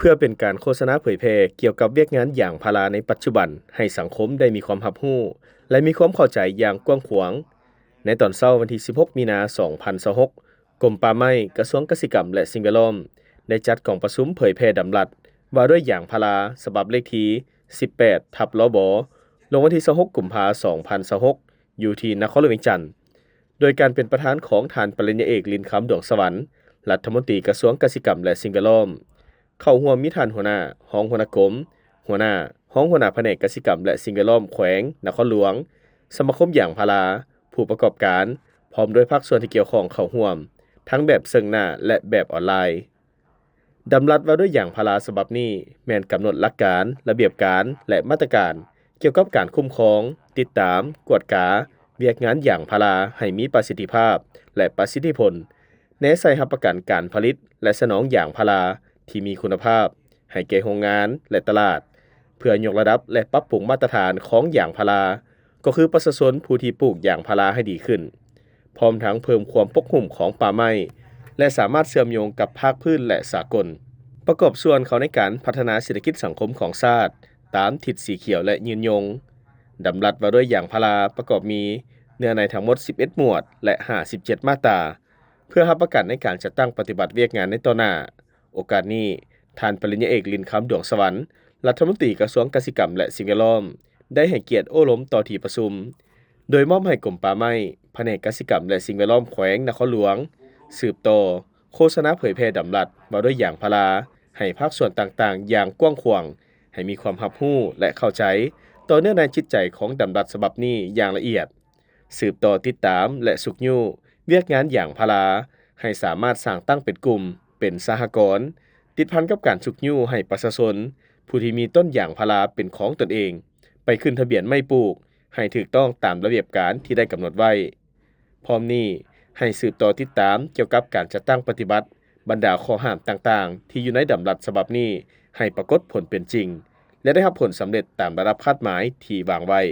ເພື່ອເປັນການໂຄສະນາເຜີຍແຜ່ກ່ຽວກັບວຽກງານຢາງພາລາໃນປັດຈຸບັນ ໃຫ້ສັງຄົມໄດ້ມີຄວາມຮັບຮູ້ ແລະ ມີຄວາມເຂົ້າໃຈຢ່າງກວ້າງຂວາງ. ໃນຕອນເຊົ້າວັນທີສິບຫົກ ມີນາ ສອງພັນຊາວຫົກ, ກົມປ່າໄມ້, ກະຊວງກະສິກຳ ແລະ ສິ່ງແວດລ້ອມ ໄດ້ຈັດກອງປະຊຸມເຜີຍແຜ່ດຳລັດວ່າດ້ວຍຢາງພາລາ ສະບັບເລກທີສິບແປດ ທັບ ລບ ລົງວັນທີຊາວຫົກ ກຸມພາ ສອງພັນຊາວຫົກ ຢູ່ທີ່ນະຄອນຫຼວງວຽງຈັນ ໂດຍການເປັນປະທານຂອງທ່ານປະລິນຍາເອກ ລິນຄຳ ດວງສະຫວັນ ລັດຖະມົນຕີກະຊວງກະສິກຳ ແລະ ສິ່ງແວດລ້ອມ. ເຂົ້າຮ່ວມມີທ່ານຫົວໜ້າ, ຮອງຫົວໜ້າກົມ, ຫົວໜ້າ, ຮອງຫົວໜ້າພະແນກກະສິກຳ ແລະ ສິ່ງແວດລ້ອມແຂວງນະຄອນຫຼວງ, ສະມາຄົມຢາງພາລາ, ຜູ້ປະກອບການ, ພ້ອມດ້ວຍພາກສ່ວນທີ່ກ່ຽວຂ້ອງເຂົ້າຮ່ວມ ທັງແບບເຊິ່ງໜ້າ ແລະ ແບບອອນລາຍ. ດຳລັດວ່າດ້ວຍຢາງພາລາສະບັບນີ້ ແມ່ນກຳນົດຫຼັກການ, ລະບຽບການ ແລະ ມາດຕະການ ກ່ຽວກັບການຄຸ້ມຄອງ, ຕິດຕາມ, ກວດກາ ວຽກງານຢາງພາລາໃຫ້ມີປະສິດທິພາບ ແລະ ປະສິດທິຜົນ, ແນໃສ່ຮັບປະກັນການຜະລິດ ແລະ ສະໜອງຢາງພາລາທີ່ມີຄຸນນະພາບ ໃຫ້ແກ່ໂຮງງານ ແລະ ຕະຫຼາດ, ເພື່ອຍົກລະດັບ ແລະ ປັບປຸງມາດຕະຖານຂອງຢາງພາລາ, ກໍຄືປະຊາຊົນຜູ້ທີ່ປູກຢາງພາລາໃຫ້ດີຂຶ້ນ, ພ້ອມທັງເພີ່ມຄວາມປົກຫຸ້ມຂອງປ່າໄມ້ ແລະ ສາມາດເຊື່ອມໂຍງກັບພາກພື້ນ ແລະ ສາກົນ, ປະກອບສ່ວນເຂົ້າໃນການພັດທະນາເສດຖະກິດສັງຄົມຂອງຊາດ ຕາມທິດສີຂຽວ ແລະ ຍືນຍົງ. ດຳລັດວ່າດ້ວຍຢາງພາລາປະກອບມີເນື້ອໃນທັງໝົດສິບເອັດໝວດ ແລະ ຫ້າສິບເຈັດມາດຕາ ເພື່ອຮັບປະກັນໃນການຈັດຕັ້ງປະຕິບັດວຽກງານໃນຕໍ່ໜ້າ. ໂອກາດນີ້, ທ່ານປະລິນຍາເອກ ລິນຄຳ ດວງສະຫວັນ ລັດຖະມົນຕີກະຊວງກະສິກຳ ແລະ ສິ່ງແວດລ້ອມ ໄດ້ໃຫ້ກຽດໂອ້ລົມຕໍ່ທີ່ປະຊຸມ, ໂດຍມອບໃຫ້ກົມປ່າໄມ້, ພະແນກກະສິກຳ ແລະ ສິ່ງແວດລ້ອມແຂວງນະຄອນຫຼວງ ສືບຕໍ່ໂຄສະນາເຜີຍແຜ່ດຳລັດວ່າດ້ວຍຢາງພາລາ ໃຫ້ພາກສ່ວນຕ່າງໆຢ່າງກວ້າງຂວາງ, ໃຫ້ມີຄວາມຮັບຮູ້ ແລະ ເຂົ້າໃຈຕໍ່ເນື້ອໃນຈິດໃຈຂອງດຳລັດສະບັບນີ້ຢ່າງລະອຽດ. ສືບຕໍ່ຕິດຕາມ ແລະ ຊຸກຍູ້ວຽກງານຢາງພາລາ ໃຫ້ສາມາດສ້າງຕັ້ງເປັນກຸ່ມ, ເປັນສະຫະກອນ, ຕິດພັນກັບການຊຸກຍູ້ໃຫ້ປະຊາຊົນຜູ້ທີ່ມີຕົ້ນຢາງພາລາເປັນຂອງຕົນເອງ ໄປຂຶ້ນທະບຽນໄມ້ປູກໃຫ້ຖືກຕ້ອງຕາມລະບຽບການທີ່ໄດ້ກຳນົດໄວ້. ພ້ອມນີ້, ໃຫ້ສືບຕໍ່ຕິດຕາມກ່ຽວກັບການຈັດຕັ້ງປະຕິບັດບັນດາຂໍ້ຫ້າມຕ່າງໆທີ່ຢູ່ໃນດຳລັດສະບັບນີ້ ໃຫ້ປາກົດຜົນເປັນຈິງ ແລະ ໄດ້ຮັບຜົນສຳເລັດຕາມລະດັບຄາດໝາຍທີ່ວາງໄວ້.